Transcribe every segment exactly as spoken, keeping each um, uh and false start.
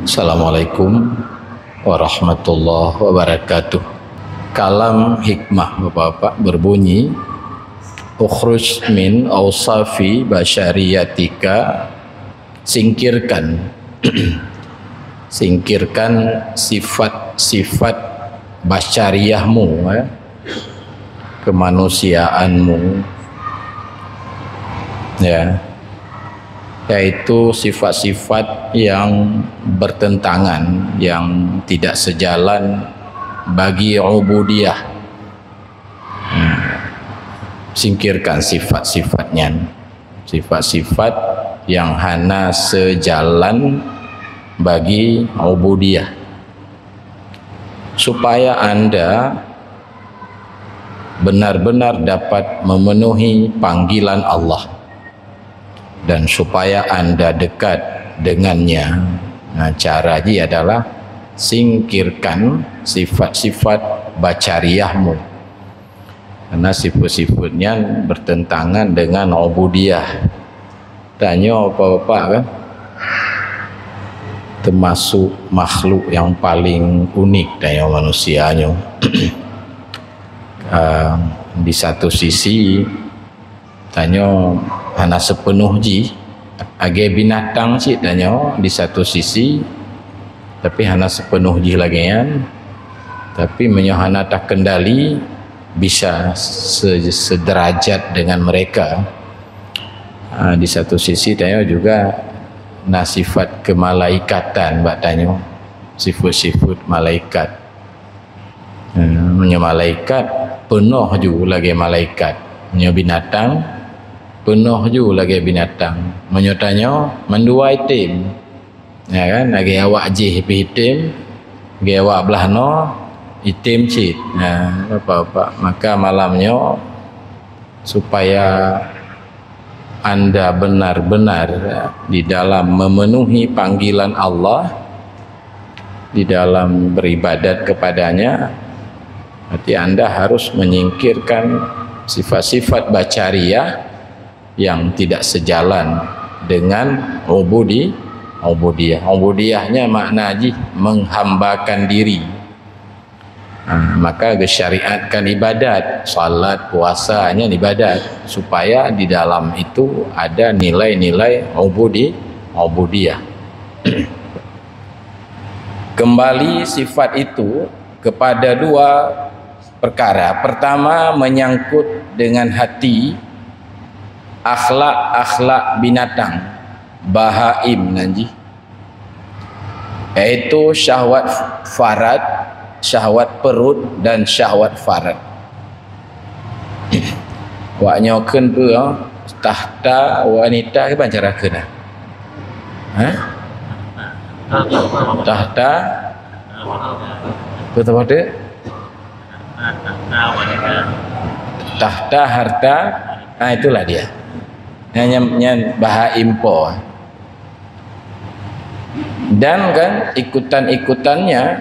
Assalamualaikum warahmatullahi wabarakatuh. Kalam hikmah Bapak-bapak berbunyi, "Ukhruj min awsafi basyariyatika," singkirkan, singkirkan sifat-sifat basyariyahmu, ya, kemanusiaanmu, ya, yaitu sifat-sifat yang bertentangan, yang tidak sejalan bagi ubudiyah. Hmm. Singkirkan sifat-sifat nyan. Sifat-sifat yang hana sejalan bagi ubudiyah. Supaya anda benar-benar dapat memenuhi panggilan Allah dan supaya anda dekat dengan-Nya. Nah, cara jih adalah singkirkan sifat-sifat basyariyahmu. Karena sifat-sifat nyan bertentangan dengan ubudiyah. Tanyoe bapak-bapak kan termasuk makhluk yang paling unik, tanyoe manusia nyoe. Ah, di satu sisi, tanyoe hana sepenuh jih, lagèe binatang cit tanyoe di satu sisi, tapi hana sepenuh jih lagèe nyan. Tapi meunyoe hana takendali, bisa se-, sederajat dengan mereka. Ah, di satu sisi, tanyoe juga na sifat kemalaikatan bak tanyoe, sifat-sifat malaikat. Hmm, meunyoe malaikat, peunoh ju lagèe malaikat. Meunyoe binatang, peunoh ju lagèe binatang. Meunyoe tanyoe, mandua item. Ya kan? Lagèe awak jih pih item, lagèe awak blah noe, item cit. Nah, bapak-bapak, maka malam nyoe, supaya anda benar-benar di dalam memenuhi panggilan Allah, di dalam beribadat kepada-Nya, berarti anda harus menyingkirkan sifat-sifat basyariyah yang tidak sejalan dengan ubudi-, ubudiyah. Ubudiyahnya makna jih menghambakan diri. Ha, maka geusyariatkan ibadat, salat, puasa nyan ibadat, supaya di dalam itu ada nilai-nilai ubudi-, ubudiyah. Kembali sifat itu kepada dua perkara. Pertama, menyangkut dengan hati, akhlak-akhlak binatang, bahaim nan jih. Yaitu syahwat farad, syahwat perut, dan syahwat farad. Wak nyoe kheun peue, tahta wanita kiban cara kheun, ha? Tahta, betul-betul? Tahta harta, ah, itulah dia. Nyan, nyan, nyan bahaim po. Dan kan ikutan-ikutannya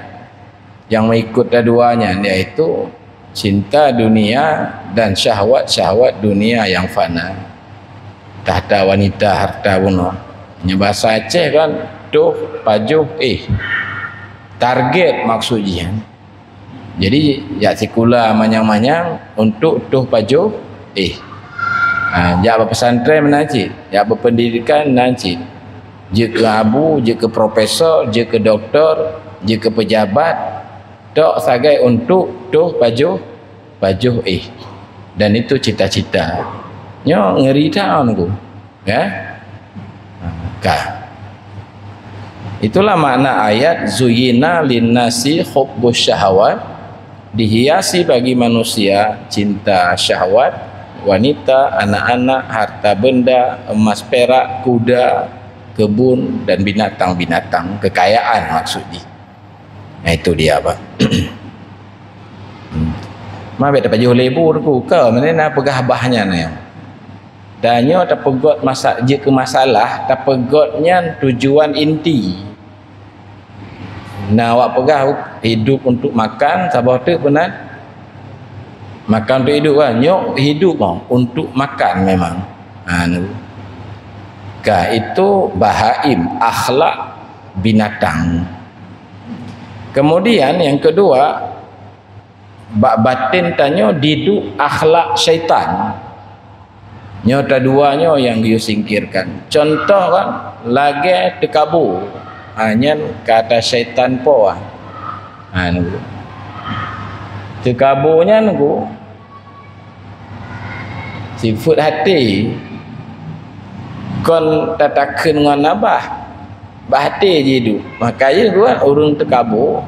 yang mengikut dua-duanya, yaitu cinta dunia dan syahwat-syahwat dunia yang fana. Tahta wanita, harta bunoe. Nyan bahasa Aceh kan, toh pajoh éh. Target maksud jih kan. Jadi, jak sikula manyang-manyang untuk toh pajoh éh. Ha, jak bak pesantren meunan cit, jak bak pendidikan meunan cit. Jeuet keu abu, jeuet keu profesor, jeuet keu doktor, jeuet keu pejabat, tok sagai untuk toh pajoh, pajoh éh. Dan itu cita-cita. Nyoe ngeri that, Teungku. Ya? Ka. Itulah makna ayat, "Zuyyina linnasi hubbus syahawat," dihiasi bagi manusia cinta syahwat, wanita, anak-anak, harta benda, emas perak, kuda, kebun, dan binatang-binatang, kekayaan maksud jih. Nah, itu dia, Pak. Hmm. Ma bèk tapajoh lé bu, Teungku, ka, mana na peugah bah nyan, ya. Dan nyoe tapeugöt masa-, jeuet keu masalah, tapeugöt nyan tujuan inti. Na awak peugah hidup untuk makan, saboh teuk beuna. Makan untuk hidup kan? Nyoe hidup, oh, untuk makan memang. Ha, nu. Ka, itu bahaim, akhlak binatang. Kemudian yang kedua, bak batin tanyoe diduek akhlak syaitan. Nyoe ta dua nyoe nyang geuyue singkirkan. Contoh kan, lagée teukabo. Ha, nyan kata syaitan po, ah. Ha, nyoe. Teukabo nyan nyoe sifeuet até. Kon tatakheun ngon abah. Bah até jiduek. Maka jih buat ureuëng teukabo,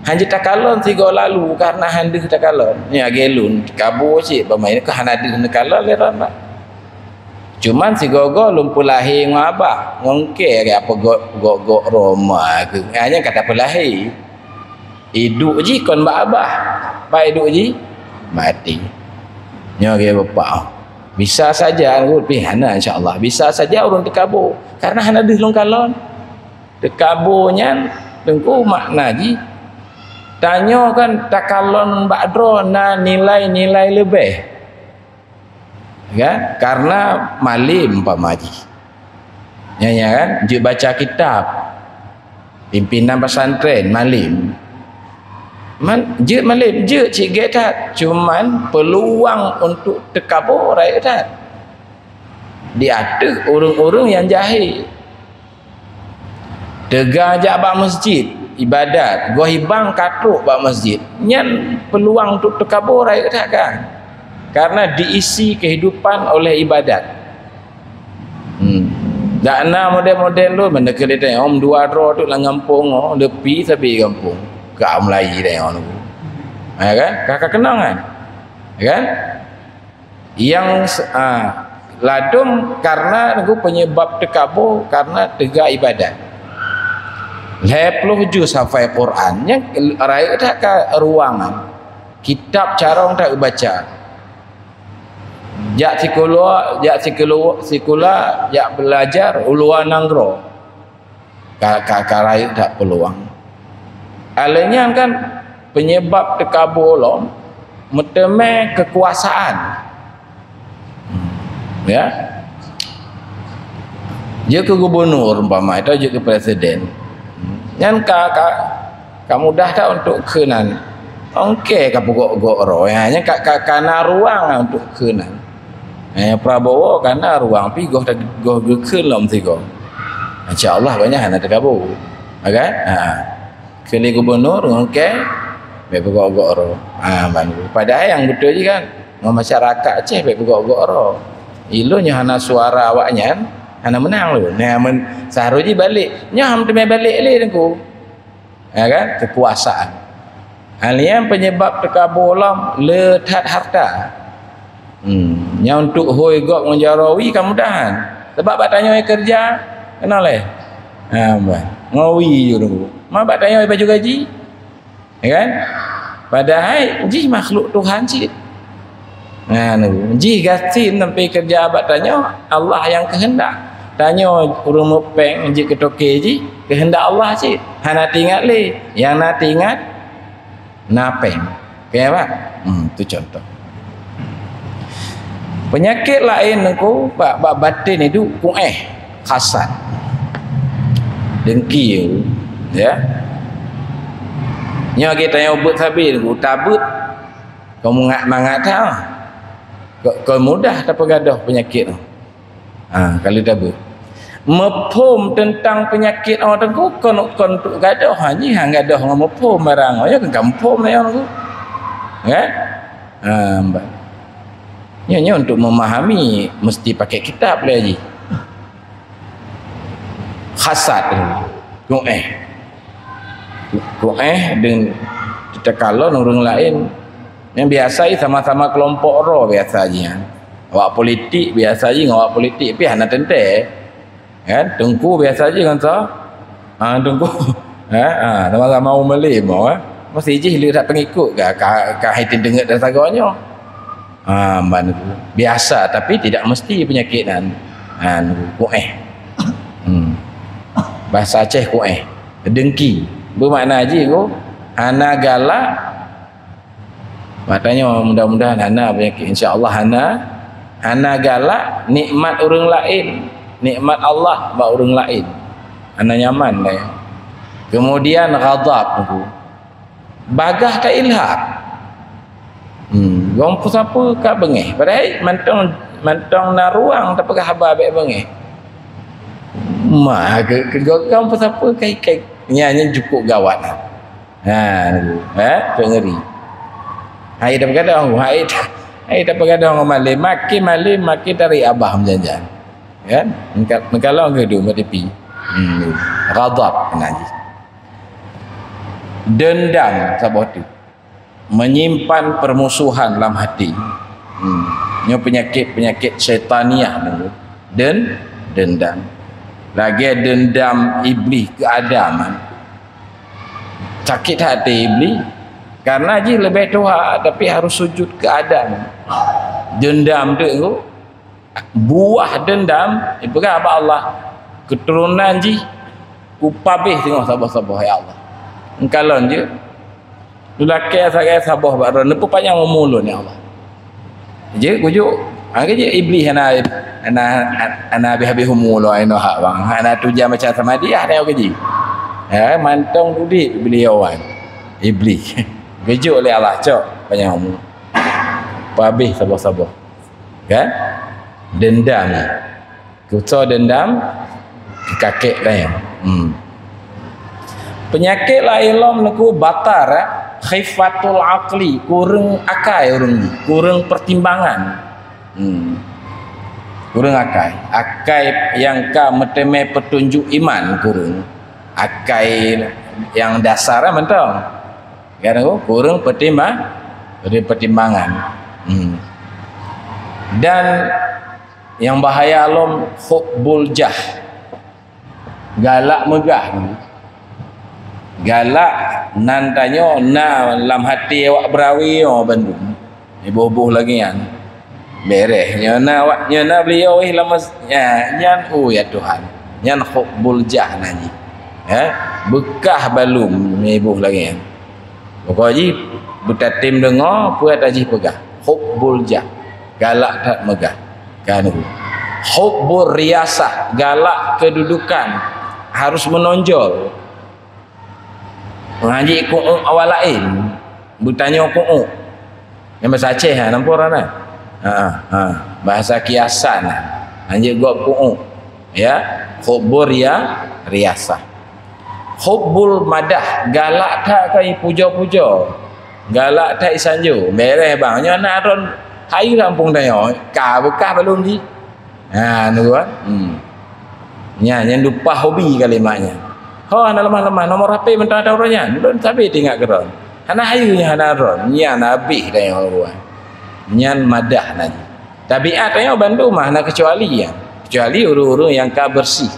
hana jitakalon sigoe lalu karena hana deuh takalon. Nyan lagée lôn teukabo cit, bak meunan ka hana deuh neukalon lé ran bah. Cuman sigoe-goe lôn peulahé ngon abah, ngon kée lagée apa gok-gok roma keuh. Nyan ka tapeulahé. Iduek jih kon bak abah, bak iduek jih mati. Nyoe lagée bapak. Bisa saja, tapi hana insya-Allah. Bisa saja ureuëng teukabo karena hana deuh lôn kalon. Teukabo nyan teungku makna jih, tanyoe kan takalon bak droe na nilai-nilai leubeh. Kan? Karena malem umpama jih. Nyan, nyan kan? Jeuet baca kitab. Pimpinan pesantren, malem. Man, jeuet malem, jeuet cit gét that. Cuman peuluang untuk teukabo rayeuk that. Di ateueh ureuëng-ureuëng nyang jahé. Teuga jak bak masjid, ibadat, goh hibang ka trok bak masjid. Nyan peuluang untuk teukabo rayeuk that kan. Karena diisi kehidupan oleh ibadat. Hmm. Dak na model-model tu, mana keu ditanyong dua droe tu lam gampông, oh, leupie sabe gampông. Ka mulai tanyong tu. Ya kan? Ka, ka keunong kan? Ya kan? Yang se-, ah, ladum karena nunggu penyebab teukabo karena teuga ibadat. Lhée ploh juz hafai Quran, nyan rayeuk that ka ruangan. Kitab carông that baca. Jak sikula, jak sikulu-, sikula, jak belajar u luwa nanggroe. Ka, ka, ka rayeuk that peuluang. Alèh nyan kan penyebab teukabo lom meuteumé keukuasaan. Ya. Jeuet keu gubunur umpama atau jeuet keu presiden. Nyan ka, ka, ka mudah that untuk keunan. Ongke ka peugok-gok roh. Ya, nyan ka, ka, ka na ruang untuk keunan. Eh, Prabowo ka na ruang pi goh ta-, goh geukheun lom sigoe. Insya Allah banyak hana teukabo. Ha kan? Ha. Keu lé gubunur ngon kée, bék peugok-gok roh. Ha, ban. Padahai nyang beutôi jih kan, ngon masyarakat Aceh bék peugok-gok roh. Ilôn nyoe hana suara awaknyan, hana meunang lôn. Nah, men, seharôh jih balek. Nyoe han teumé balek lé Teungku. Ya kan? Keukuasaan. Hal nyan penyebab teukabo lom le that harta. Hmm, nyan untuk hôi gob ngon jaroe wie ka mudahan. Sebab bak tanyoe keureuja, keunong lé. Ha, bah. Ngon wie ju nunggu. Ma bak tanyoe baju gaji. Ya kan? Padahai jih makhluk Tuhan cit. Nah, nunggu. Jih gasien sampai keureuja bak tanyoe, Allah nyang keuheundak. Tanyoe ureuëng meupéng jeuet keu toke jih, keuheundak Allah cit. Hana teuingat lé. Nyang na teuingat, na péng. Oke, Pak? Hmm, tu contoh. Peunyakét laén nungku bak, bak baten idup kuéh, hasad. Dengki, ya. Nyoe lagée tanyoe beuet sabe nungku, tabeuet, kon mangat-mangat that. Kon, kon mudah tapeugadôh peunyakét nyoe. Ha, ka lheueh tabeuet. Muphom teuntang peunyakét nyoe Teungku, kon, kon untuk gadôh, ha, jih han gadôh ngon muphom barang. Ya, kan ka muphom ya, Teungku. Ya? Ha, bah. Nyoe, nyoe untuk memahami, mesti pakai kitab lé jih. Hasad, kuéh. Kuéh dan teukalon ureuëng laén. Nyang biasa jih sama-sama keulompok droe biasa jih nyan. Awak politik biasa jih ngon awak politik pih hana teuntée. Kan? Teungku biasa jih ngon sa-, ha, teungku. Ha, ha, sama-sama ureuëng malem, ha. Mesti jih le that pengikut ka, ka, ka hai teundeungeut dan sagoe nyoe. Ha, ban biasa tapi tidak mesti penyakit nan. Ha, kuéh. Hmm. Bahasa Aceh kuéh. Dengki. Bermakna jih ku hana galak. Maknanya mudah-mudahan hana penyakit, insya Allah hana, hana galak nikmat ureuëng laén, nikmat Allah bak ureuëng laén. Hana nyaman dah. Kemudian ghadab tu. Bagaih ka ilhak. Hmm, gom peusapa ka beungéh. Padahai mantong, mantong na ruang tapeugah haba bék beungéh. Ma, ke, ke gom peusapa ka ikai. Nya, nya cukup gawat. Ha, ha, tu ngeri. Hai dah begadang, hai dah, hai dah begadang ngon malém. Makin malém, makin tarik abah meujanjan. Kan? Meuka-, meukalon keu duek meutepi. Hmm, ghadab keunan jih. Dendam saboh teuk. Menyimpan permusuhan lam hati. Hmm. Nyoe peunyakét-peunyakét syaitaniah nyoe. Den-, dendam. Lagèe dendam Iblih keu Adam. Sakét hati Iblih. Karena jih leubeh tuha, tapi harus sujud keu Adam. Dendam tu, buah dendam, dipeugah bak Allah, keuturonan jih kupabéh singoh saboh-saboh, ya Allah. Meukalon jeuet, neulakèe sagai saboh bak droe, neupeupanyang umu lôn, ya Allah. Jeuet, kujok. Ha, keu jeuet Iblih hana, hana, hana habéh-habéh umu lôn, inoe hak bang. Hana tujan macam Samadiyah, nyoe keu jih. Ya, mantong udép beliau wan. Iblih. Geujok lé Allah, cok, panyang umu. Pabéh saboh-saboh. Kan? Dendam. Keu soe dendam? Keu kakek tanyoe. Hmm. Peunyakét laén lom neuk batar, eh, khifatul aqli, kureueng akai ureueng nyan, kureueng pertimbangan. Hmm. Kureueng akai. Akai nyang ka meuteumé peutunjuk iman kureueng. Akai nyang dasar, eh, mantong. Kan, kureueng pertimbang-, kureueng pertimbangan. Hmm. Dan nyang bahaya lom hubbul jah. Galak meugah. Galak nan tanyoe na lam hati awak beurawe nyoe bandum. Iboh-boh lagèe nyan. Beres. Nyoe na awak, nyoe na beliau wéh lam mas-, ya, nyan, oh ya Tuhan. Nyan hubbul jah nan jih. Ya, beukah balum iboh lagèe nyan. Pokok jih beutatem deungoe peue ata jih peugah. Hubbul jah. Galak that meugah. Kan. Hubbur riasah, galak kedudukan, harus menonjol. Ngon jih ku'uk awak laén, beutanyoe ku'uk. Nyang bahasa Aceh, ha, nampak orang na? Ha, ha. Bahasa kiasan, ha. Ngon jih gob ku'uk. Ya, hubbur ya, riasah. Hubbul madah, galak that ka ipuja-puja. Galak that isanjong. Beres bang, nyoe na ron hai lam kampung tanyoe, ka beukah balum jih. Ha, nyoe kan? Hmm. Nyan, nyan lupa hobi kalimat nyan. Ho, hana leumah-leumah, nomor H P mantong ata uroe nyan. Lôn sabe teuingat keudroe. Hana hayeue nyan, hana ron. Nyan habéh tanyoe uroe. Nyan madah nan jih. Tabiat tanyoe bandum hana keucuali nyan. Keucuali ureueng-ureueng nyang ka beureuséh.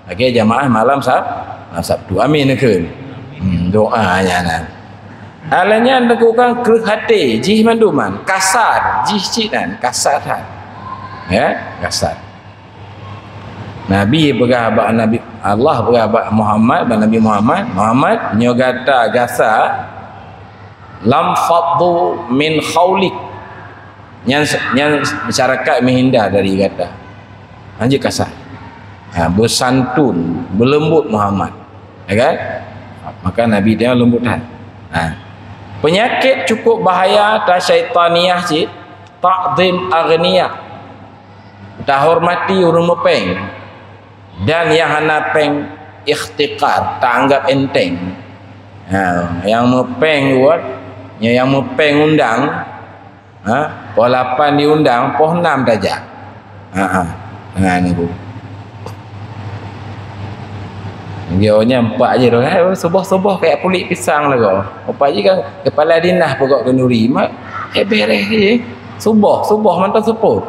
Lagèe jamaah malam Sab-, malam Sabtu. Amin, neukheun. Hmm, doa nyan na. Alah nyan teuka kreueh até, jih mandum nyan. Kasar, jih cit nyan, kasar that. Ya, kasar. Nabi peugah bak Nabi, Allah peugah bak Muhammad, bak Nabi Muhammad, "Muhammad, nyoe gata gasa lam faddu min khaulik." Nyan, nyan masyarakat meuhindar dari gata. Hanjeuet kasar. Ha, beusantun, beuleumbot Muhammad. Ya kan? Maka Nabi dia leumbot that. Ha. Peunyakét cukup bahaya, ta syaitaniah cit, ta'zim aghnia. Tahormati ureueng meupéng. Dan nyang hana péng, ihtiqar, taanggab enteng. Ha, nyang meupéng buet, nyang meupéng undang, ha, poh lapan diundang, poh enam tajak. Ha, ha. Nah, ni bu. Dia nyan empat je tu, eh, suboh-suboh kayak pulik pisang lagoe. Empat je kan kepala dinas pokok kenduri. Mak, eh, beres je. Suboh, suboh mantong seupôt.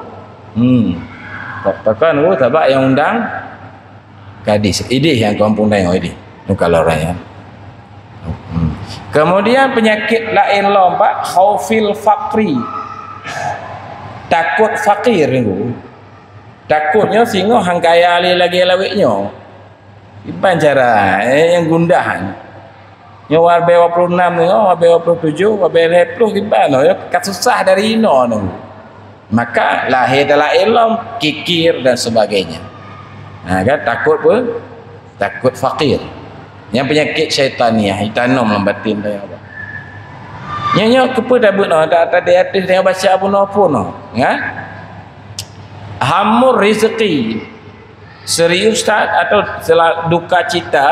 Hmm. Tak, takkan, oh, sabab nyang undang gadis. Idéh nyang kampung tanyoe idéh. Bukan orang nyan. Hmm. Kemudian peunyakét laén lom, Pak, khaufil faqri. Takot fakir tu. Takot nyoe singoh han kaya lé lagèe lawét nyoe. Iban cara, eh, nyang gundah nyoe. Nyoe wabée dua puluh enam nyoe, wabée dua puluh tujoh, wabée lhée ploh kiban nyoe, ka susah dari inoe nyoe. Maka lahé talaén lom, kikir dan sebagainya. Ha, kan, takot pun, takot fakir. Nyang peunyakét syaitaniah, itanom lam batin tanyoe. Nyoe, nyoe keupeue tabeuet nyoe, ata-, ata di ateueh tanyoe baca bunoe pun nyoe, ya? Hamur rizki, serius that atau sela-, duka cita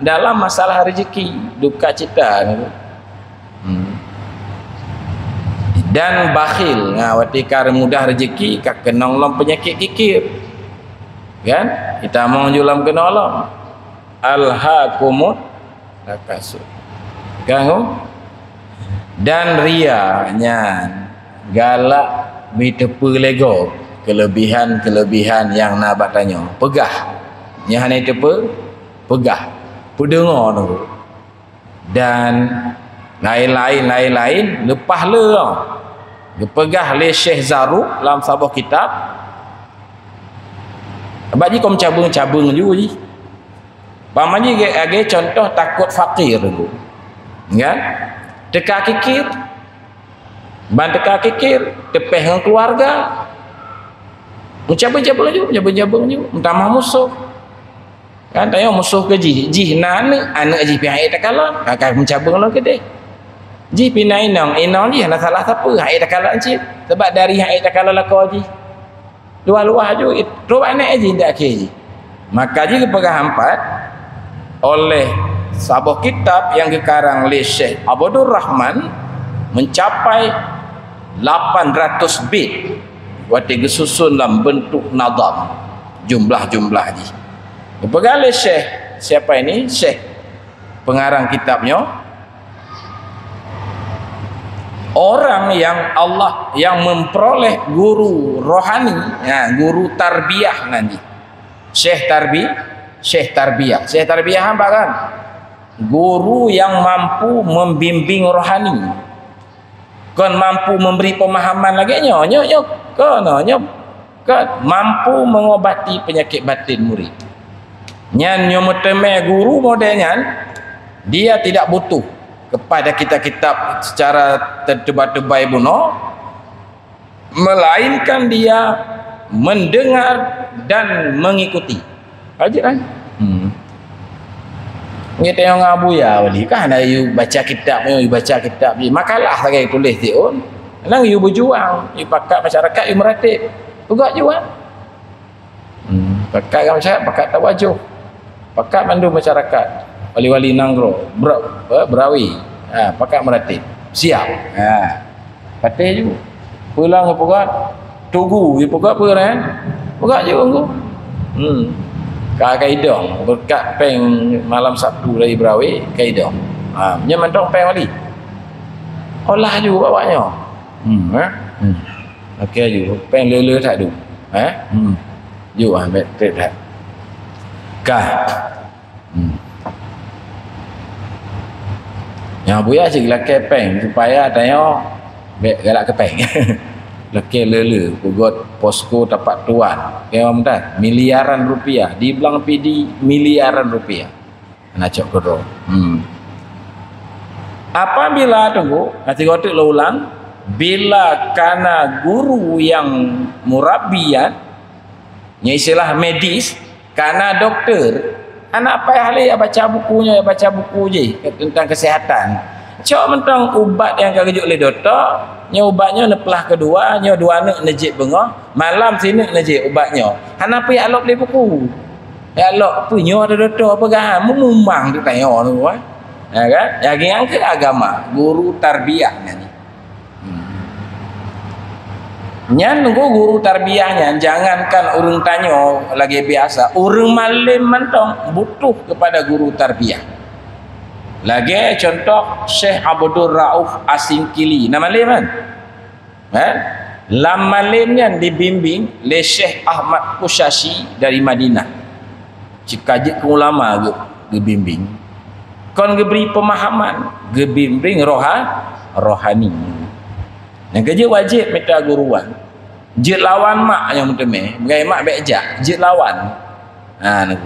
dalam masalah rezeki, duka cita. Hmm. Dan bakhil, nah, watée ka mudah rezeki, ka keunong lom peunyakét kikir. Kan? Itamong ju lom keunong lom. Alhaakumut takasur. Kan, oh? Dan ria nyan galak jiteupeue lé gob keulebihan-keulebihan nyang na bak tanyoe. Peugah. Nyan hana jiteupeue, peugah. Peudeungoe nyoe. Dan laén-laén, laén-laén, leupah le. Geupeugah lé Syekh Zarruq lam saboh kitab. Bak jih kon cabeueng-cabeueng ju jih. Pama jih lagée contoh takot fakir tu. Kan? Teuka kikir. Ban teuka kikir, teupeh ngon keuluwarga. Meucabeueng-cabeueng ju, meucabeueng-cabeueng ju, meutamah musoh. Kan tanyoe musoh keu jih, jih na aneuk, aneuk jih pih han ék takalon, ka, ka meucabeueng lom keudeh. Jih pih na inong, inong jih hana salah sapeue, han ék takalon cit. Sabab dari han ék takalon lakoe jih. Luwah-luwah ju, it-, trok aneuk jih di akhé jih. Maka jih geupeugah ampat oleh saboh kitab nyang geukarang lé Syekh Abdul Rahman, mencapai lapan ratus bit, watée geususun lam beuntuk nadham, jumlah-jumlah jih. Geupeugah lé Syekh, siapa ini? Syekh pengarang kitab nyoe, orang yang Allah, yang memperoleh guru rohani, ya, guru tarbiyah nan jih. Syekh tarbi-, Syekh tarbiyah. Syekh tarbiyah apa kan? Guru yang mampu membimbing rohani. Kon mampu memberi pemahaman lagée nyoe, nyoe, nyoe, kon, nyoe, kon mampu mengobati penyakit batin murid. Nyan nyoe meuteumé guru model nyan, dia tidak butuh kepada kitab-kitab secara terteba-tebai bunoe, melainkan dia mendengar dan mengikuti. Aja kan? Hmm. Ngieng teunyong ngon Abuya wali kah na yue baca kitab, yue baca kitab jih. Makalah sagai tuléh siôn. Nang yue beujuang, yue pakat masyarakat, yue meuratéb. Peugah juang. Hmm. Pakat ngon masyarakat, pakat tawajoh. Pakat mandum masyarakat. Wali-wali nanggroe, bra-, apa, beurawé. Ha, pakat meuratéb. Siap. Ha. Patéh ju. Pulang geupeugah, tugu geupeugah peue nyan? Peugah ju enggu. Hmm. Ka, ka idong, beureukat péng malam Sabtu dari Brawé, ka idong. Ha, nyan mantong péng wali. Olah ju bak awak nyoe. Hmm, ha? Hmm. Oke ju, péng le-le that du. Ha? Hmm. Ju, ha, bèk trép that. Ka. Hmm. Nyang buya cit lakée péng supaya tanyoe bèk galak keu péng. Lakée le-le, peugot posko tapak tuan. Keu meudah, miliaran rupiah. Di Blang Pidie, miliaran rupiah. Hana cok keudroe. Hmm. Apabila, tunggu, nanti gotek lo ulang, bila kana guru yang murabbian, nya istilah medis, kana doktor, hana payah lé ya baca buku nyoe, ya baca buku jih tentang kesehatan. Cok mantong ubat nyang ka geujok lé dokto, nyoe ubat nyoe neuplah keudua, nyoe dua neuk neujép beungoh, malam sineuk neujép ubat nyoe. Hana payah lop lé buku. Ya lok peue nyoe ada dokto peugah, meumumang tu tanyoe tu, eh. Ya kan? Ya, nyan keuh agama, guru tarbiyah nyan. Hmm. Nyan nunggu guru tarbiyah nyan, jangankan ureuëng tanyoe lagée biasa, ureuëng malém mantong butuh kepada guru tarbiyah. Lagée contoh Syekh Abdul Rauf Asingkili, na malém kan? Eh? Lam malém nyan dibimbing lé Syekh Ahmad Kusyashi dari Madinah. Cit ka jeuet keu ulama geu-, geubimbing. Kon geubri peumahaman, geubimbing roha-, rohani. Nyang keujeuet wajéb mita guruan. Jeuet lawan mak nyang meuteumé, beugai mak bèk jak, jeuet lawan. Ha, nyoe.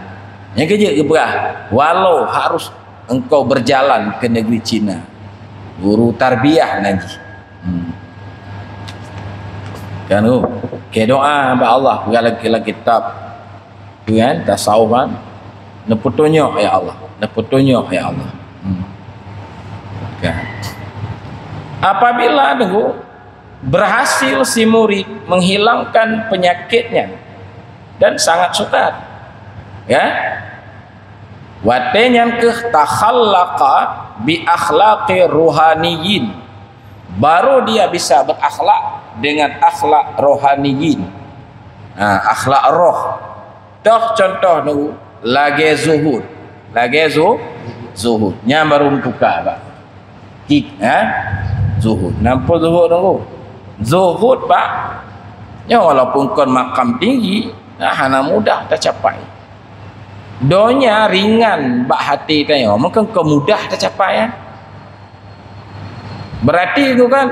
Nyang keujeuet geupeugah, "Walau harus engkau berjalan ke negeri Cina." Guru tarbiyah nan jih. Hmm. Kan tu, keu doa bak Allah, peugah lagée lam kitab tu kan, tasawuf kan. Neupeutunyok, ya Allah. Ada petunjuk, ya Allah. Hmm. Kan. Apabila, Teungku, berhasil si murid menghilangkan penyakitnya dan sangat sukar, ya, watée nyan keuh takhallaqa bi akhlaqi ruhaniyin, baru dia bisa berakhlak dengan akhlak rohaniyin. Ha, akhlak roh. Toh contoh nu lagée Zuhud. Lagée Zu-, Zuhud. Nyan baru meutuka, Pak. Kik, ha? Zuhud. Nampak Zuhud tu? Zuhud, Pak. Nyoe walaupun kon makam tinggi, nah, hana mudah tacapai. Donya ringan bak hati tanyoe, mungkin kon mudah tacapai, ya. Berarti tu kan,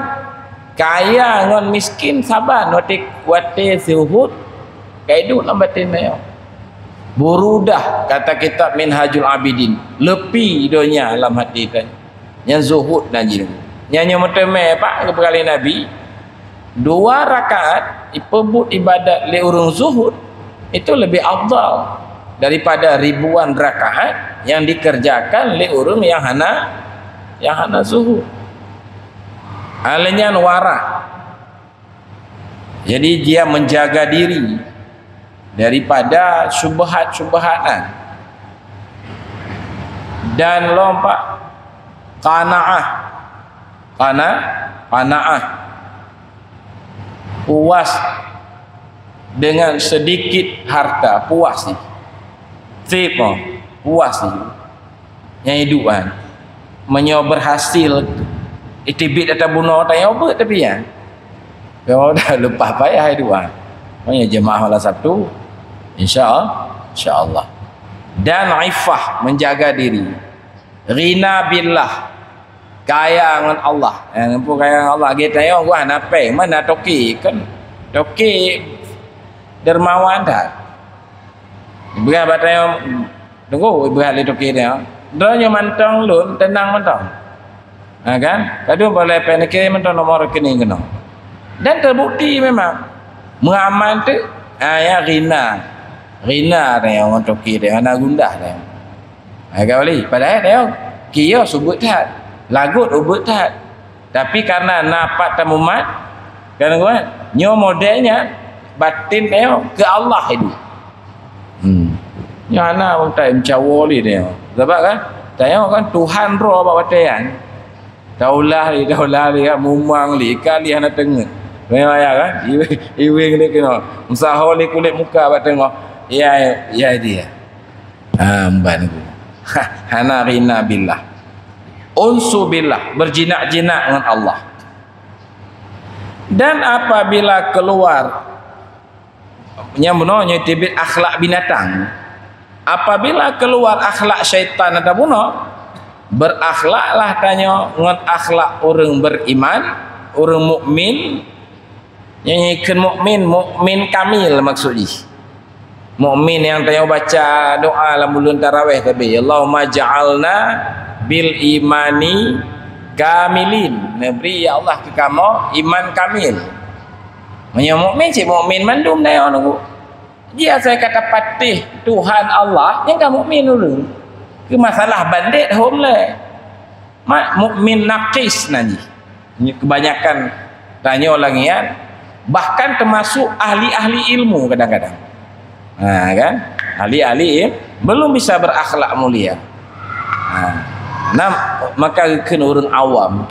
kaya ngon miskin saban watée, watée Zuhud, ka idup lam batin tanyoe. Burudah, kata kitab Minhajul Abidin, leupie donya lam hati tanyoe. Nyan Zuhud nan jih. Nyan nyoe meuteumé, Pak, geupeugah lé Nabi, dua rakaat ipeubuet ibadat lé ureuëng Zuhud itu lebih afdal daripada ribuan rakaat yang dikerjakan lé ureuëng yang hana, yang hana Zuhud. Aleuh nyan wara. Jadi, dia menjaga diri daripada syubhat-syubhat nyan. Dan lom, Pak, qanaah. Qana-, qanaah. Puas dengan sedikit harta, puas jih. Sip, oh, puas jih. Nyang idup kan. Meunyoe berhasil, itibit ata bunoe tanyoe beuet tapi ya. Kalau dah leupah payah idup kan. Makanya jemaah malam Sabtu, insya Allah, insya Allah. Dan ifah, menjaga diri. Ghina billah, kaya ngon Allah. Eh, nampak kaya ngon Allah. Lagi tanyoe wah na péng, mana toke kan? Toke dermawan dah. Beurah bak tanyoe, tunggu, beurah lé toke dia. Droeneuh mantong lôn, teunang mantong. Ha, kan? Kadang boleh péng nike mantong nomor rekening keunoe. Dan terbukti memang. Meuaman tu, ha, ya, ghina. Ghina dia ngon toke dia, hana gundah dia. Ha, ka boleh. Padahal dia, kios ubeuet that. Lagot ubeuet that. Tapi karena na pat tamumat, kan, kan? Nyoe model nyan, batin tanyoe keu Allah itu. Hmm. Nyoe hana ureuëng tai meucawo lé tanyoe. Sabab kan, tanyoe kan Tuhan droe bak watée nyan. Taulah lé, taulah lé, kan, mumang lé, ikan lé hana teungeut. Memang ya kan? Iweng, iweng lé keunoe. Meusaho lé kulét muka bak teungoh. Ya, ya dia. Ha, meuban ku. Ha, hana ghina billah. Unsu billah, berjinak-jinak ngon Allah. Dan apabila keluar, nyang bunoe nyoe teubiet akhlak binatang. Apabila keluar akhlak syaitan ata bunoe, berakhlaklah tanyoe ngon akhlak ureuëng beriman, ureuëng mukmin. Nyang ikheun mukmin, mukmin kamil maksud jih. Mukmin nyang tanyoe baca doa lam buleuen tarawih tapi, "Allahumma ja'alna bil imani kamilin." Neubri, ya Allah, keu kamoe iman kamil. Meunyoe mukmin, cit mukmin mandum tanyoe nunggu. Ji asai ka tapatéh Tuhan Allah, nyan ka mukmin ulôn. Keu masalah bandét hom lé. Mak mukmin naqis nan jih. Nyoe kebanyakan tanyoe lagée nyan, bahkan termasuk ahli-ahli ilmu kadang-kadang. Ha, kan? Ahli-ahli ilmu belum bisa berakhlak mulia. Ha. Nam, maka keu ureuëng awam,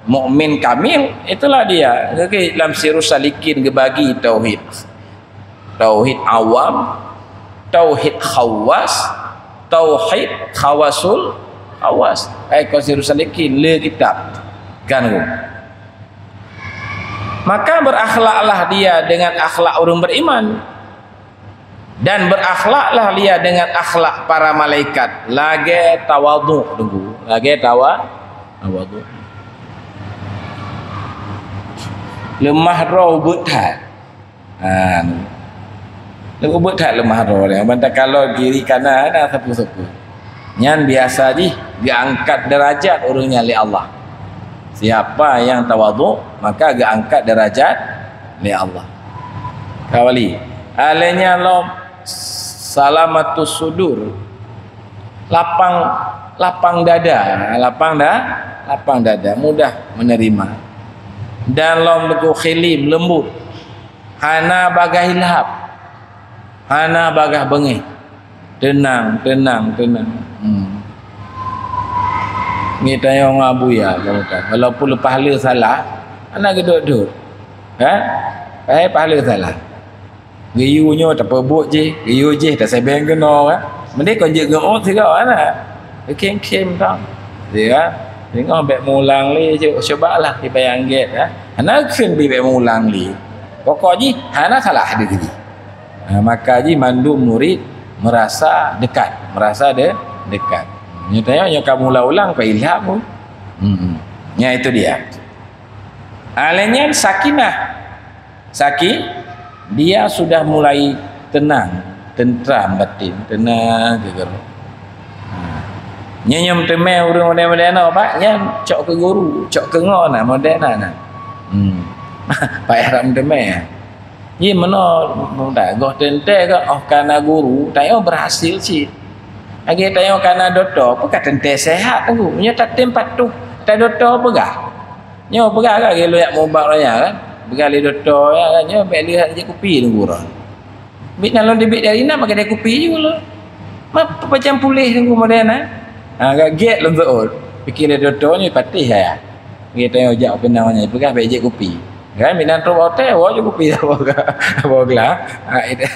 mukmin kamil itulah dia. Lagi lam Sirus Salikin geubagi tauhid. Tauhid awam, tauhid khawas, tauhid khawasul khawas. Ai kau Sirus Salikin le kitab. Kan ku. Maka berakhlaklah dia dengan akhlak ureuëng beriman. Dan berakhlaklah dia dengan akhlak para malaikat. Lagée tawadhu, tunggu. Lagée tawa-, tawadhu. Leumah droe ubeuet that. Ha. Leuh ubeuet that leumah droe nyan. Ban takalon kiri kanan na sapeue-sapeue. Nyan biasa jih geuangkat derajat ureuëng nyan lé Allah. Siapa yang tawadhu, maka geuangkat derajat lé Allah. Kawali. Alanya lom salamatus sudur. Lapang, lapang dada, lapang da, lapang dada, mudah menerima. Dan lom teungku khilim, lembut. Hana bagaih lhab. Hana bagaih beungéh. Teunang, teunang, teunang. Hmm. Ngieng tanyoe ngon Abuya, kamu tahu. Walaupun leupah le salah, hana geudot-dot. Ha? Hai pahala salah. Geuyue nyoe tapeubuet jih, geuyue jih tasebeng keunoe, kan? Mending kon jeuet ngeuôt sigoe, kan? Khem-khem tong. Ya, kan? Singoh bèk meuulang lé, cu-, cubalah dibayang gét, kan? Hana kheun bèk meuulang lé. Pokok jih, hana salah diri. Ha, maka jih mandum murid merasa dekat, merasa de-, dekat. Nyoe tanyoe nyoe ka mula ulang, ka ilham pun. Hmm. Ya, itu dia. Ha, lheuh nyan sakinah. Saki, dia sudah mulai tenang, tentram batin, tenang keu guru. Ha. Nyan nyang meuteumé ureueng model-model nyoe, Pak, nyan cok keu guru, cok keu ngo na, model na, na. Hmm. Payah rak meuteumé. Ji meunoe muda, goh teuntèe goh, oh, kana guru, tanyoe berhasil cit. Lagèe tanyoe kana dokto, peue ka teuntèe sehat, Teungku. Nyoe tatem patuh, ta dokto peugah. Nyoe peugah ka lheueh jak meuubat ureueng nyan kan. Peugah lé dokto nyan kan, nyoe bèk lheueh jak kupi Teungku droe. Bit nyan lôn teubiet dari na pakai kupi ju lôn. Ma pacang puléh Teungku model na. Ha, ka gèt lôn seuôt. Pikir lé dokto nyoe patéh ya. Gèt tanyoe jak keu nyan peugah bèk jak kupi. Kan bit nyan trok bak hotel, woe jak kupi saboh ga-, saboh glah. Ha, itu.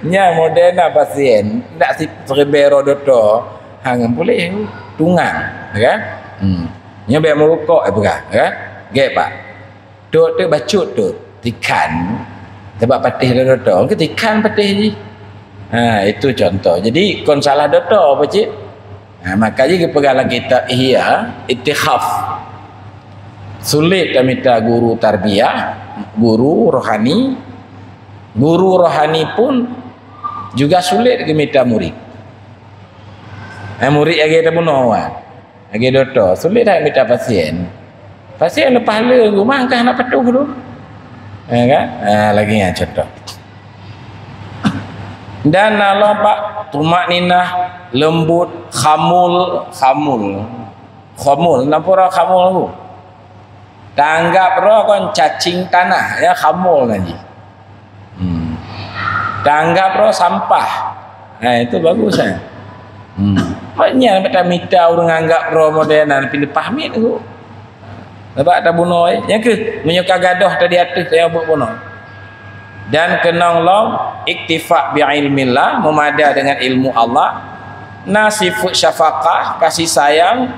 Nyan model na pasien, ndak si seribèe droe dokto. Ha, ngon puléh tungang, kan? Hmm. Nyoe bèk meurukok, eh, peugah, kan? Gèt, Pak. Tôt teuh bacut tôt, tikhan. Sabab patéh lé dokto, ke tikhan patéh jih. Ha, itu contoh. Jadi, kon salah dokto apa cit? Ha, maka jih geupeugah lam kitab Ihya, Ittikhaf. Sulet tamita guru tarbiyah, guru rohani. Guru rohani pun juga sulet geumita murid. Eh, murid lagèe tabunoe wan. Lagèe dokto, sulet that mita pasien. Pasien leupah le rumah, angkah hana patuh tu. Ya kan? Ha, lagèe nyan contoh. Dan na lom bak tumakninah, lembut, khamul, khamul. Khamul, na peue khamul tu? Tanggap droe kon cacing tanah, ya, khamul na jih. Hmm. Tanggap droe sampah. Ha, itu bagus, eh. Hmm. Banyak bak tamita ureueng anggap droe model nyan, pih leupah miet tu. Sabab tabunoe, eh. Nyang keuh, meunyoe ka gadôh tadi ateueh, tanyoe buet bunoe. Dan keunong lom iktifa bi ilmillah, meumada dengan ilmu Allah. Na sifeut syafaqah, kasih sayang,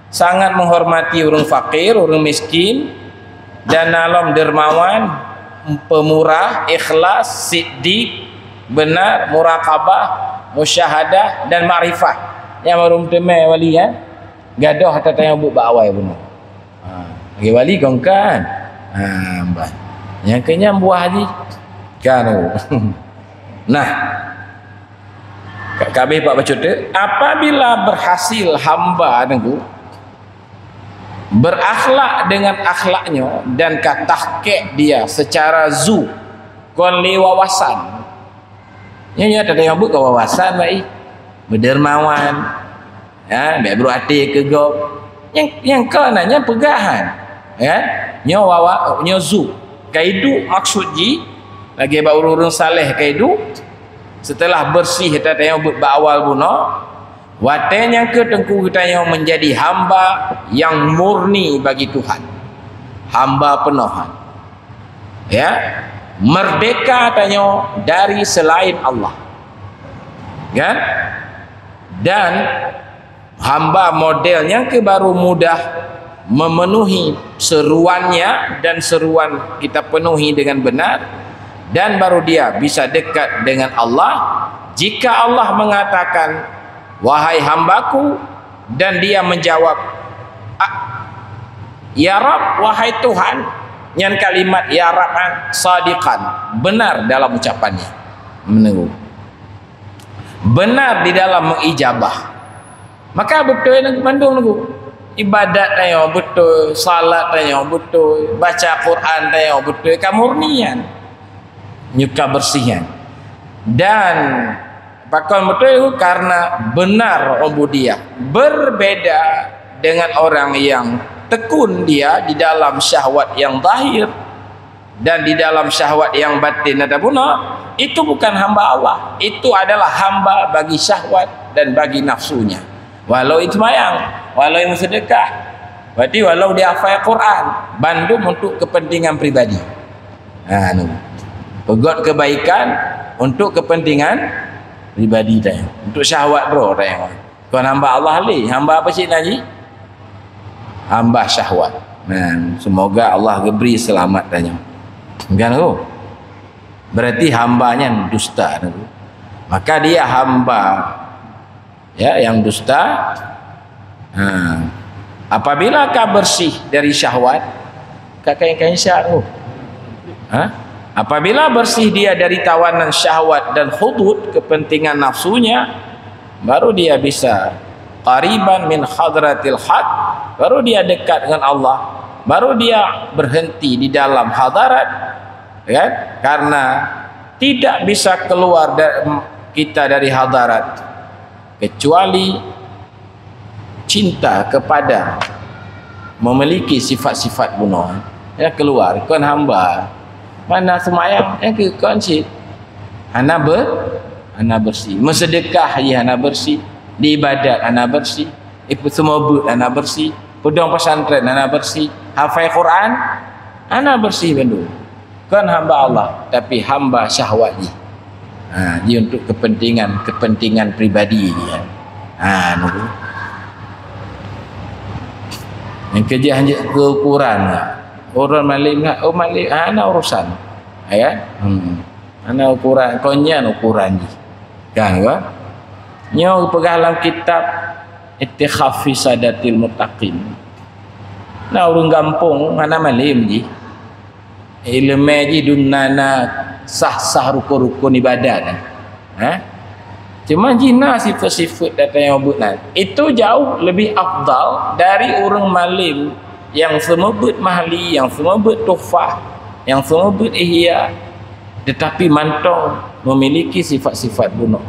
sangat menghormati ureueng fakir, ureueng miskin, dan na lom dermawan, pemurah, ikhlas, siddiq, benar, muraqabah, musyahadah, dan makrifah. Nyan baru meuteumé wali, ya. Gadôh ata tanyoe buet bak awai bunoe. Ha, lagèe wali kon kan. Ha, bah. Nyang keu nyan buah jih. Kan. Nah, Ka-, kabeh bak bacut teuh, apabila berhasil hamba Teungku berakhlak dengan akhlaknya dan ka tahkik dia secara zu, kon lé wawasan. Nyoe, nyoe teurimong buet keu wawasan, baik. Berdermawan. Ya, bèk brôk até keu gob. Nyang, nyang ka na, nyang peugah. Ya, nyoe wawa-, nyoe zu. Ka iduek maksud jih, lagèe bak ureueng-ureueng saleh ka iduek. Setelah bersih, ata tanyoe bak awal bunoe, watèe nyan keuh Teungku geutanyoe menjadi hamba yang murni bagi Tuhan. Hamba peunoh. Ya. Merdeka tanyoe dari selain Allah. Kan? Dan hamba model nyang keuh baru mudah memenuhi seruannya, dan seruan kita penuhi dengan benar, dan baru dia bisa dekat dengan Allah. Jika Allah mengatakan, "Wahai hambaku," dan dia menjawab, "A-, ya Rabb, wahai Tuhan," nyan kalimat "ya Rabb" nyan sadiqan, benar dalam ucapannya. Menunggu. Benar di dalam mengijabah. Maka beutôi mandum Teungku. Ibadat tanyoe beutôi, salat tanyoe beutôi, baca Quran tanyoe beutôi, ka murni nyan. Nyoe ka bersih nyan. Dan Pakon beutôi? Karena benar ubudiyah. Berbeda dengan orang yang tekun dia di dalam syahwat yang zahir dan di dalam syahwat yang batin ada bunoe, itu bukan hamba Allah. Itu adalah hamba bagi syahwat dan bagi nafsunya. Walau itu semayang, walau itu sedekah, berarti walau dia hafal Quran, bandum untuk kepentingan pribadi. Ha, nu. Peugöt kebaikan untuk kepentingan pribadi tanya. Untuk syahwat bro tanya. Kon hamba Allah lé, hamba apa cit lagi? Hamba syahwat. Nah, semoga Allah geubri selamat tanya. Kan tu? Berarti hamba nyan dusta tu. Maka dia hamba, ya, yang dusta. Ha. Apabila ka bersih dari syahwat, ka kain-kain syak tu. Ha? Apabila bersih dia dari tawanan syahwat dan hudud, kepentingan nafsunya, baru dia bisa qariban min hadratil haq, baru dia dekat dengan Allah, baru dia berhenti di dalam hadarat, kan? Karena tidak bisa keluar da-, kita dari hadarat kecuali cinta kepada memiliki sifat-sifat bunoe. Ya, keluar, kon hamba. Mana semayang, ya, ke, kon cit. Hana ber-, hana bersih. Meusedekah jih hana bersih. Di ibadat hana bersih. Ipeuseumobeuet hana bersih. Peudong pesantren hana bersih. Hafai Quran hana bersih bandum. Kon hamba Allah, tapi hamba syahwat jih. Ha, jih untuk kepentingan, kepentingan pribadi jih. Ha, nunggu. Nyang keujah jeuet keu ukuran. Ureueng malem, oh, malem, hana urusan. Ya kan? Hmm. Hana ukuran, kon nyan ukuran jih. Kan, kan? Nyoe geupeugah lam kitab Ittikhaf fi Sadatil Muttaqin. Na ureueng gampông hana malem jih. Ileumé jih dum na, na sah-sah rukon-rukon ibadat. Ha? Cuma jih na sifeuet-sifeuet dan tanyoe beuet nan. Itu jauh lebih afdal dari ureueng malem nyang seumeubeuet Mahli, nyang seumeubeuet Tuhfah, nyang seumeubeuet Ihya, tetapi mantong memiliki sifat-sifat bunoe.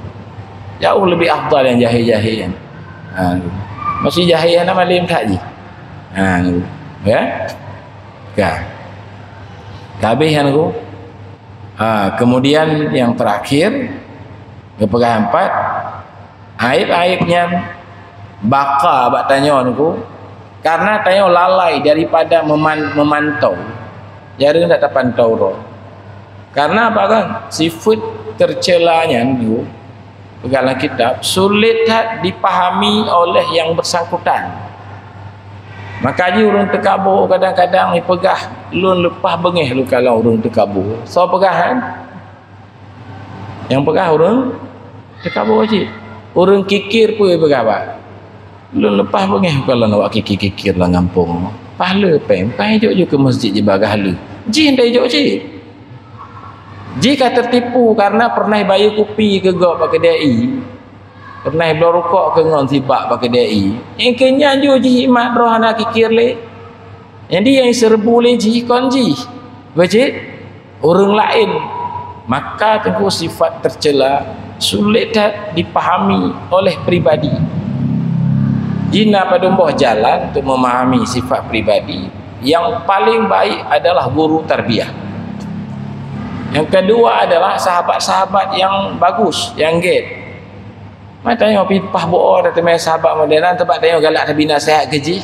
Jauh lebih afdal nyang jahé-jahé nyan. Ha. Masih jahé hana malem that jih. Ha, ya. Ka. Ka habéh nyan ku. Ha, kemudian yang terakhir, geupeugah empat, aib-aib nyan baka bak tanyoe nunggu, karena tanyoe lalai daripada meman-, memantau. Jareueng that tapantau droe. Karena apa kan? Sifeuet tercela nyan nunggu, peugah lam kitab, sulit that dipahami oleh yang bersangkutan. Maka jih ureueng teukabo kadang-kadang ipeugah, "Lôn leupah beungéh lôn kalon ureueng teukabo." Soe peugah, kan? Nyang peugah ureueng teukabo cit. Ureueng kikir peue peugah, bah? "Lôn leupah beungéh kalon awak kikir-kikir lam gampông. Pahala péng, bukan ijok ju keu masjid jibagah lé." Jih ndak ijok cit. Jih ka teutipu karena pernah bayeue kupi keu gob bak keudai. Pernah bloe rukok keu ngon sibak bak keudai. Nyang keu nyan ju jih imat droe hana kikir lé. Jadi nyang iseureubu lé jih kon jih. Beujeuet ureueng laén. Maka teungku sifat tercela sulit that dipahami oleh pribadi. Jih na padum boh jalan untuk memahami sifat pribadi. Yang paling baik adalah guru tarbiyah. Yang kedua adalah sahabat-sahabat yang bagus, yang gét. Mata tanyoe pih pah buoh dah teumé sahabat model nyan, teuma tanyoe galak tabina sehat keu jih.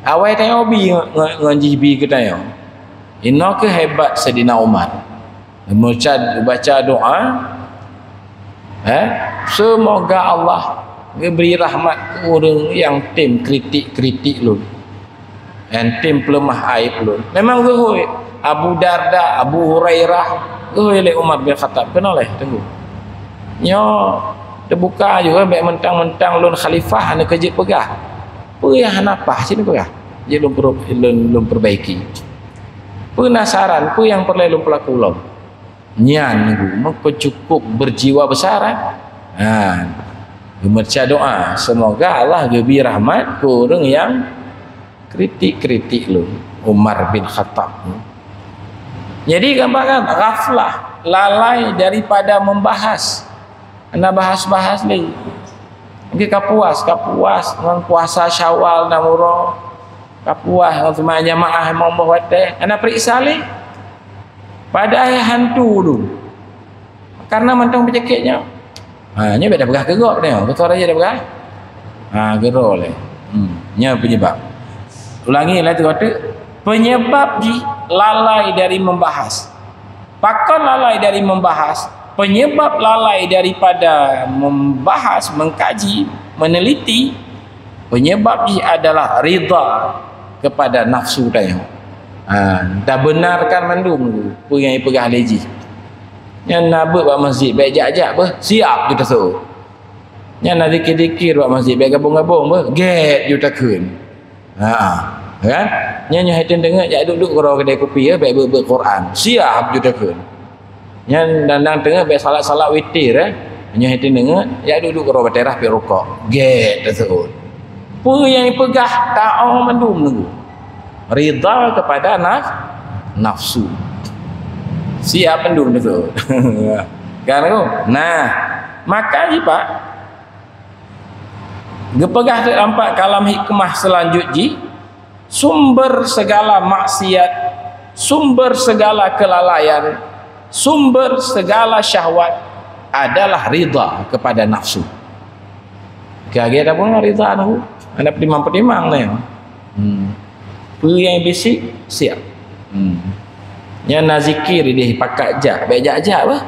Awai tanyoe bi ngon, ngon, ngon jih bi keu tanyoe. Inoe keuh hebat Saidina Umar. Baca, baca doa, eh, "Semoga Allah geubri rahmat keu ureueng nyang tem kritik-kritik lôn, nyang tem peuleumah aib lôn." Memang geuhôi Abu Darda, Abu Hurairah, geuhôi lé Umar bin Khattab. Keunoe lé, teungku. Nyoe teubuka juga, bék mentang-mentang lôn khalifah hana keujeuet peugah. Peue nyang hana paih cit peugah. Jeuet lôn, lôn, lôn perbaiki. Peue na saran, peue nyang peureulée lôn peulaku lom. Nyan nunggu, meuko cukup berjiwa besar, eh? Ha. Geumeubaca doa, semoga Allah geubri rahmat keu ureueng nyang kritik-kritik lôn, Umar bin Khattab. Jadi, gambaran ghaflah, lalai daripada membahas. Hana bahas-bahas lé. Mungkin ka puas, ka puas ngon puasa Syawal dan uroe. Ka puas ngon seumayang jamaah limong boh watèe. Hana periksa lé. Padahai hantu tu. Karena mantong peunyakit nyoe. Ha, nyoe bèk tapeugah keu gob nyoe, beutôi raja tapeugah. Ha, geuro lé. Hmm, nyoe penyebab. Ulangi laju kata, penyebab jih lalai dari membahas. Pakon lalai dari membahas? Penyebab lalai daripada membahas, mengkaji, meneliti, penyebab jih adalah ridha kepada nafsu tanyoe. Ha, tabenarkan mandum peue nyang ipeugah lé jih. Nyan na beuet bak masjid, bèk jak-jak beuh, siap ju taseuôt. Nyan na zikir-zikir bak masjid, bèk gabong-gabong beuh, gèt ju takheun. Ha, kan? Nyan nyoe hai teungeut jak duek-duek keudroe keudè kupi, ya, bèk beuet-beuet Quran, siap ju takheun. Nyan dan, dan teungeut bèk salat-salat witir, eh. Nyoe hai teungeut jak duek-duek keudroe bak teras pih rukok, gèt taseuôt. Peue nyang ipeugah taát mandum nunggu. Ridha kepada naf-, nafsu. Siap mandum beutôi. Kan tu? Nah, maka jih Pak, geupeugah teuk lam pat kalam hikmah seulanjut jih, sumber segala maksiat, sumber segala kelalaian, sumber segala syahwat adalah ridha kepada nafsu. Kagèt apa ridha nafsu? Ada petimang-petimang ni. Hmm. Peue nyang bisi siap. Hmm. Nyan na zikir deh pakat jak, bèk jak-jak bah.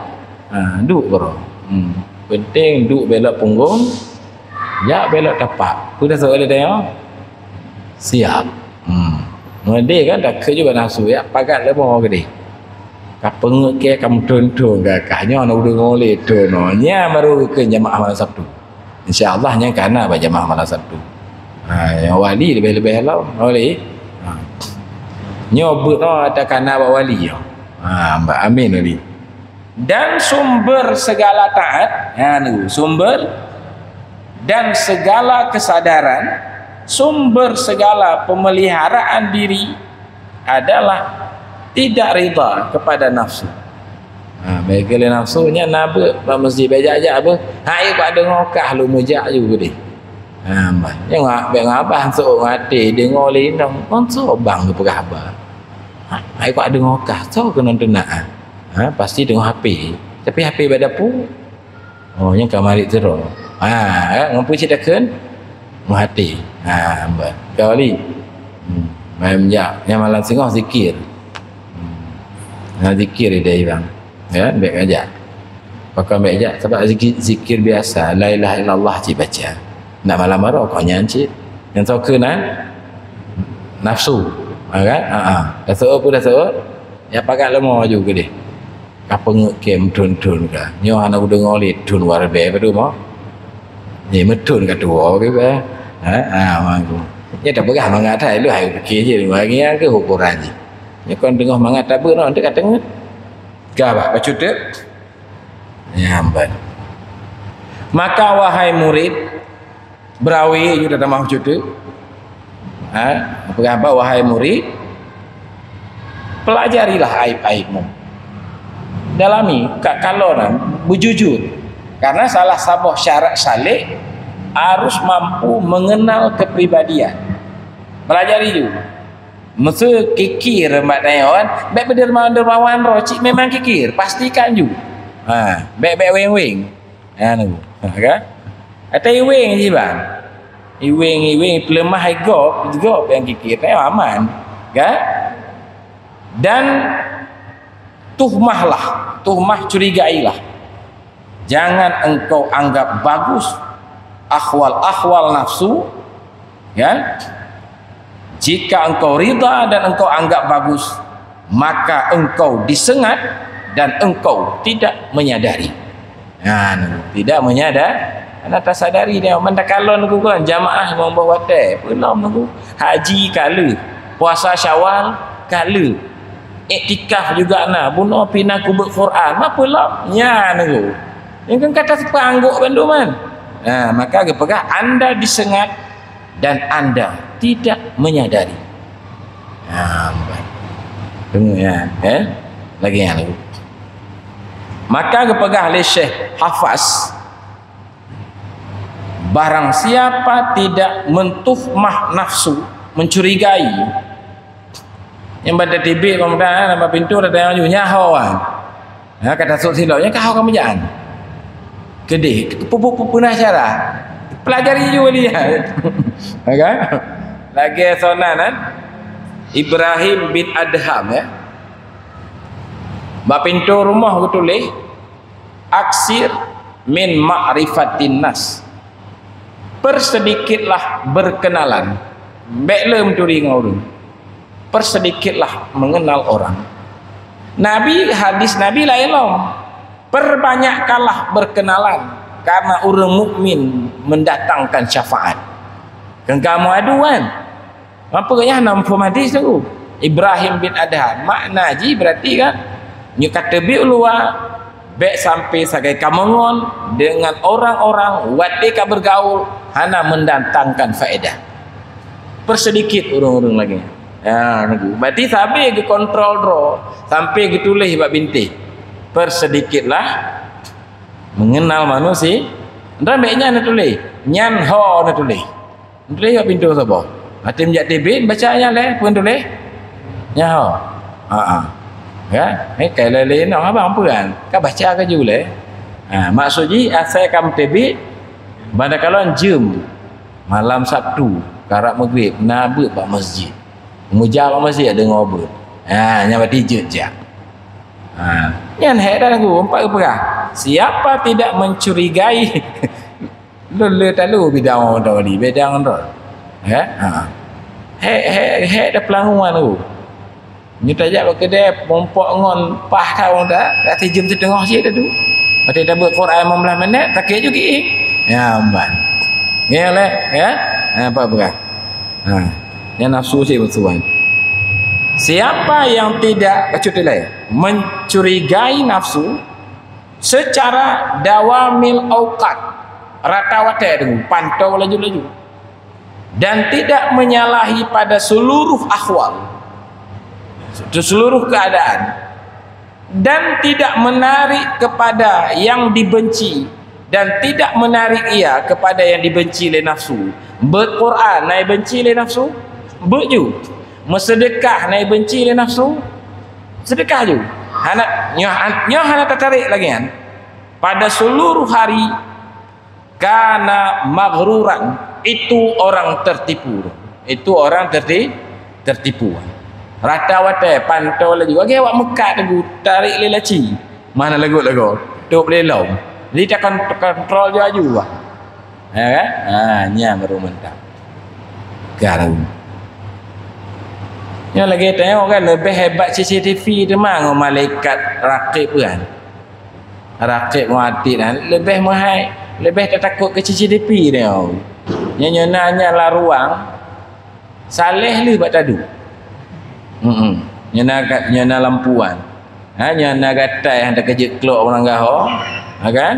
Ha, duek keudroe. Hmm. Penting duek belok punggong, jak belok tapak. Peue taseuôt lé tanyoe? Siap. Hmm. Meudeh kan takheun juga nafsu ya, pakat leumo keudeh. Ka peungeut kèe ka meuthon-thon ka, ka nyoe na udeungoe lé thon nyoe. Nyan baru keu jamaah malam Sabtu. Insya Allah nyan kana bak jamaah malam Sabtu. Ha, nyang wali leubeh-leubeh lom, wali. Ha. Nyoe beuet nyoe ata kana bak wali nyoe. Ha, Mbak Amin wali. Dan sumber segala taat, ha, nunggu, sumber dan segala kesadaran, sumber segala pemeliharaan diri adalah tidak ridha kepada nafsu. Ha, bèk keu lé nafsu nyan na beuet bak masjid, bèk jak-jak beuh. Hai bak deungoe kah lôn meujak ju keudeh. Ha, bah. Nyan bèk ngabah seuôt ngon até deungoe lé inong, ngon soe bang geupeugah haba. Ha, hai bak deungoe kah, soe keunan teunak. Ha, pasti deungoe H P. Tapi H P bak dapu. Oh, nyan ka marit sidroe. Ha, eh, ngon peue cit takheun? Ngon até. Ha, bah. Ka wali. Hmm. Main jak. Nyan malam singoh zikir. Hmm. Nah, zikir dia bang. Ya, bèk jak. Pakon bèk jak? Sabab zikir, zikir biasa, la ilaha illallah cit baca. Nak malam baroe kok nyan cit. Nyang soe keunan? Nafsu. Ha kan? Ha, ha. Dah seuôt pun dah seuôt. Ya pakat leumo ju keudeh. Ka peungeut kèe meuthon-thon ka. Nyoe hana kudeungoe lé thon warabèe padum oh. Ni meuthon ka tuwoe ke bah. Ha? Ha, mangku. Nyoe tapeugah mangat hai lôn hai pikir jih, lôn ngieng keu ukoran jih. Nyoe kon teungoh mangat tabeuet nyoe, teuka teungeut. Ka bah, bacut teuk. Nyan ban. Maka wahai murid, beurawe ju tatamah bacut teuk. Ha, peugah bak wahai murid, pelajarilah aib-aibmu. Dalami, ka kalon, beujujur. Karena salah saboh syarat salek harus mampu mengenal kepribadian. Pelajari ju. Meuseu kikir mak tanyoe kan, bèk beudermawan-dermawan droe, cit memang kikir, pastikan ju. Ha, bèk-bèk weng-weng. Ha, nunggu. Ha, kan? Atau iweng jih bang. Iweng-iweng peuleumah gob, gob nyang kikir, tanyoe aman. Kan? Dan tuhmahlah, tuhmah curigailah. Jangan engkau anggap bagus akhwal-akhwal nafsu, ya. Jika engkau ridha dan engkau anggap bagus, maka engkau disengat dan engkau tidak menyadari. Nah, tidak menyadari. Karena tasadari dia, meunan takalon nunggu kan, jamaah limong boh watèe, peulom nunggu. Haji ka lheueh, puasa Syawal ka lheueh. Iktikaf juga na, bunoe pih na kubeuet Quran, ma peulom? Nyan nunggu. Nyang kan kata seupah anggok bandum kan. Nah, maka geupeugah anda disengat dan anda tidak menyadari. Ha, bukan. Dengar ya, eh? Lagi yang lalu. Maka geupeugah lé Syekh Hafas, Barang siapa tidak mentuhmah nafsu, mencurigai. Nyang bak tateubiet bak muda, bak pintoe, ada nyang nyaho kan. Ha, kata sok silop, nyang ka ho ka meujaan. Keudeh, pu-, pu-, pu-, peunah cara. Pelajari ju dia. Ha, kan? Lagèe sonan, kan? Ibrahim bin Adham, ya. Bak pintoe rumoh geutuléh, "Aksir min ma'rifatin nas." Persedikitlah berkenalan. Bèk le meuturi ngon ureueng. Persedikitlah mengenal orang. Nabi, hadis Nabi laén lom. Perbanyakkanlah berkenalan, karena ureueng mukmin mendatangkan syafaat. Kan kamoe adu kan? Apa nyan nam phom hadis tu? Ibrahim bin Adham. Makna jih berarti kan, nyoe ka teubiet luwa, bèk sampai sagai kamoe ngon dengan orang-orang watèe ka bergaul hana mendatangkan faedah. Persedikit ureueng-ureueng lagèe nyan. Ya, niku. Berarti sabe geukontrol droe, sampai geutuléh bak bintéh. Persedikitlah mengenal manusia. Nyan bèk nyan neutuléh. Nyan ho neutuléh. Tuléh bak pintoe saboh. Até meujak teubiet, baca nyan lé, peue tuléh? Nyan ho. Ha ah. Ya, eh, kai lé-lé noh abang peue kan? Ka baca ka ju lé. Ha, maksud jih asai ka meuteubiet, banda kalon jeuem malam Sabtu, karab Maghrib, na beuet bak masjid. Meujak bak masjid deungoe beuet. Ha, nyan berarti jeuet jak. Ha, nyan hék dah lagu, empat geupeugah. Siapa tidak mencurigai Lôn le talu bidang orang tadi, bidang orang. Ya? Ha. Hék, hék, hék dah peulahuan tu. Nyoe tajak bak keudè, mumpok ngon pah ka orang dah, dah sijeuem siteungoh cit tu. Watèe tabeuet Quran lima belas minit, sakét ju gieng. Ya, ban. Ya, le, ya? Ha, apa peugah? Ha. Yang nafsu cit betuan. Siapa yang tidak, bacut ilai, mencurigai nafsu, secara dawamil auqat, rata watèe deungon pantau laju-laju, dan tidak menyalahi pada seluruh ahwal, seluruh keadaan, dan tidak menarik kepada yang dibenci, dan tidak menarik ia kepada yang dibenci lé nafsu. Beuet Quran na ibenci lé nafsu, beuet ju. Meuseudeukah na ibenci lé nafsu, seudeukah ju. Hana, nyoe, nyoe hana tatarék lagèe nyan. Pada seluruh hari, kana maghruran, itu orang tertipu. Itu orang terti-, tertipu. Rata watèe pantau laju. Lagèe awak meukat lagu, tarék lé laci. Mana lagu-lagu? Tôp lé lom. Jadi takon-, kontrol ju aju bah. Ya kan? Ha, nyan baru mantap. Garu. Nyoe lagèe tanyong kan, leubeh hebat C C T V teuma ngon malaikat rakib kan. Rakib ngon atid kan, leubeh meuhai, leubeh tatakot keu C C T V tanyong. Nyoe, nyoe na, nyan lam ruang, saleh lé bak taduek. Hmm. Nyoe na ka-, nyoe na lampu kan. Ha, nyan na gatai han teukeujeuet klok urang gaho, ha kan?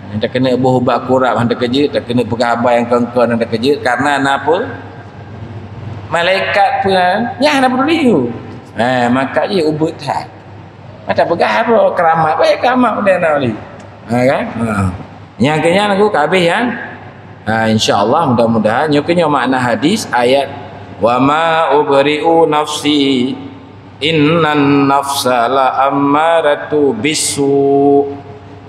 Nyan takeuneuk boh ubat kurab han teukeujeuet, takeuneuk peugah haba nyang kon-kon han teukeujeuet, karena na peue? Malaikat peue, nyan hana peuduli tu. Ha, maka jih ubeut that. Mata peugah apa keramat, baik keramat udah na li. Ha kan? Ha. Nyang keu nyan aku ka habéh kan? Ha, insya Allah, mudah-mudahan. Nyoe keu nyoe makna hadis, ayat, "Wa ma ubri'u nafsi, innan nafsa la ammaratu bisu."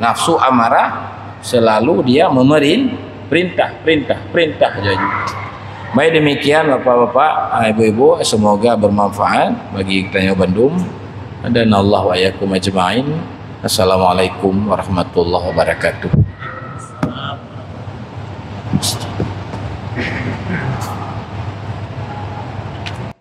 Nafsu amarah selalu dia memerin-, perintah, perintah, perintah jaju. Baik, demikian Bapak-bapak, Ibu-ibu, semoga bermanfaat bagi kita nyoe bandum. Dan Allah wa iyyakum ajma'in. Assalamualaikum warahmatullahi wabarakatuh.